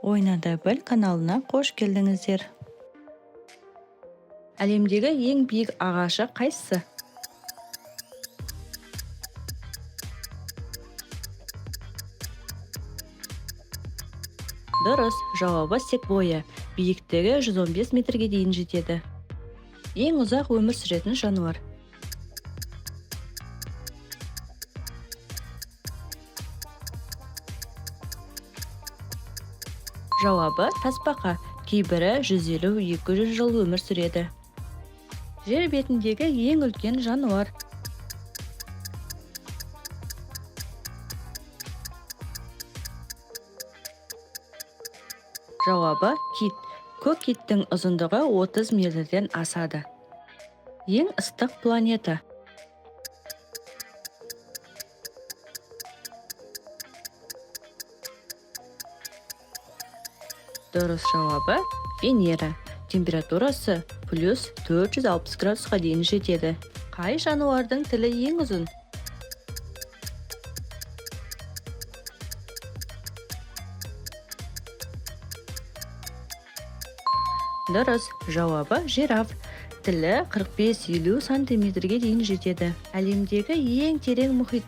Ойна да біл каналына қош келдіңіздер! Әлемдегі ең биік ағашы қайсысы? Дұрыс, жауабы секвойя. Биіктігі 115 метрге дейін жетеді. Ең ұзақ өмір сүретін жануар. Жауабы тасбақа. Кейбірі 150-200 жыл өмір сүреді. Жер бетіндегі ең үлкен жануар. Жауабы кит. Көк киттің ұзындығы 30 метрден асады. Ең ыстық планета. Дұрыс жауабы Венера. Температурасы плюс 460 градусқа дейін жетеді. Қай жануардың тілі ең ұзын? Дұрыс, жауабы жираф. Тілі 45-50 сантиметрге дейін жетеді. Әлемдегі ең терең мұхит.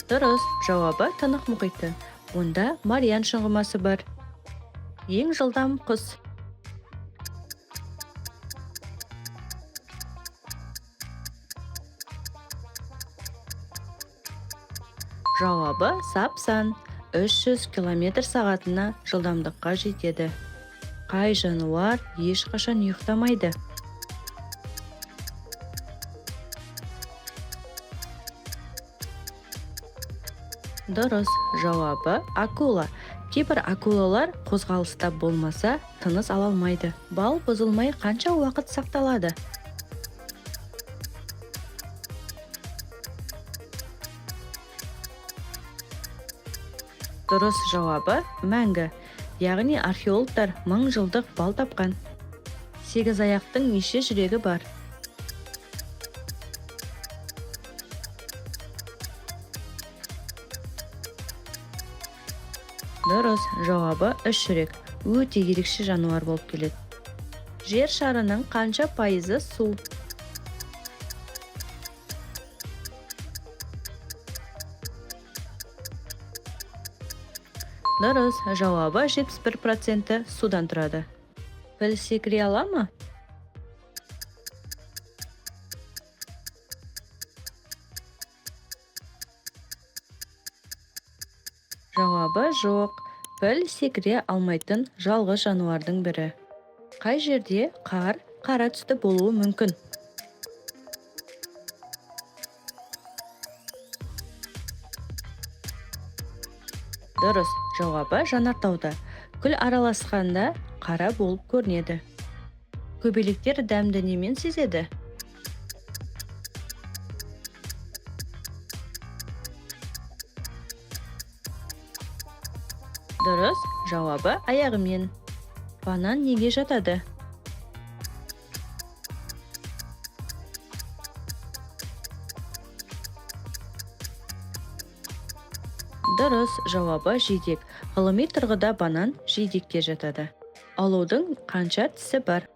Дұрыс, жауабы Тынық мұхиты. Онда Мариан шұңғымасы бар. Ең жылдам құс. Жауабы сапсан. 300 километр сағатына жылдамдыққа жетеді. Қай жануар ешқашан ұйықтамайды? Дұрыс, жауабы акула. Кейбір акулалар қозғалыста болмаса, тыныс ала алмайды. Бал бұзылмай қанша уақыт сақталады? Дұрыс жауабы мәңгі. Яғни археологтар 1000 жылдық бал тапқан. Сегіз аяқтың неше жүрегі бар? Дұрыс, жауабы 3 жүрек. Өте ерекше жануар болып келеді. Жер шарының қанша пайызы су? Дұрыс, жауабы 71% судан тұрады. Піл секіре ала ма? Жауабы жоқ. Піл секіре алмайтын жалғыз жануардың бірі. Қай жерде қар қара түсті болуы мүмкін? Дұрыс, жауабы жанартауда. Күл араласқанда қара болып көрінеді. Көбелектер дәмді немен сезеді? Дұрыс, жауабы аяғымен. Банан неге жатады? Дұрыс, жауабы жидек. Ғылыми тұрғыда банан жидекке жатады. Ұлудың қанша тісі бар?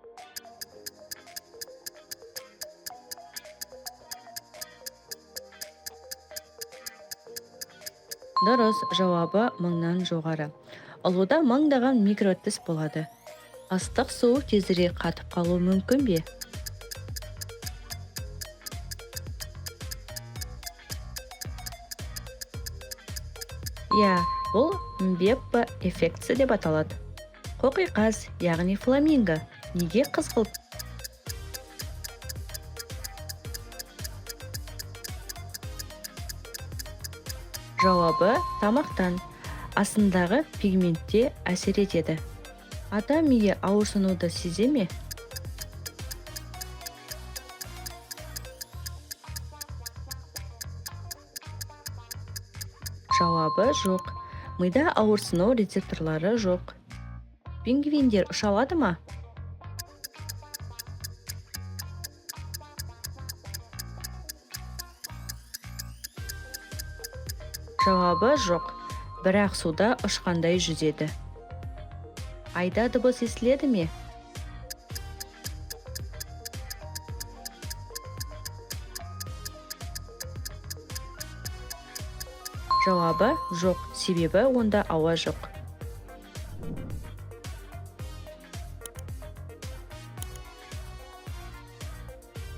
Дұрыс, жауабы 1000-нан жоғары. Ұлуда мыңдаған микротіс болады. Ыстық су тезірек қатып қалуы мүмкін бе? Иә, бұл Мбеппе эффектісі деп аталады. Қоқиқаз, яғни фламинго, неге қызғылт? Жауабы тамақтан. Астындағы пигментте әсер етеді. Адам миы ауырсынуды сезе ме? Жауабы жоқ. Мида ауырсыну рецепторлары жоқ. Пингвиндер ұша алады ма? Жауабы: жоқ, бірақ суда ұшқандай жүзеді. Айда дыбыс естіледі ме? Жауабы: жоқ, себебі онда ауа жоқ.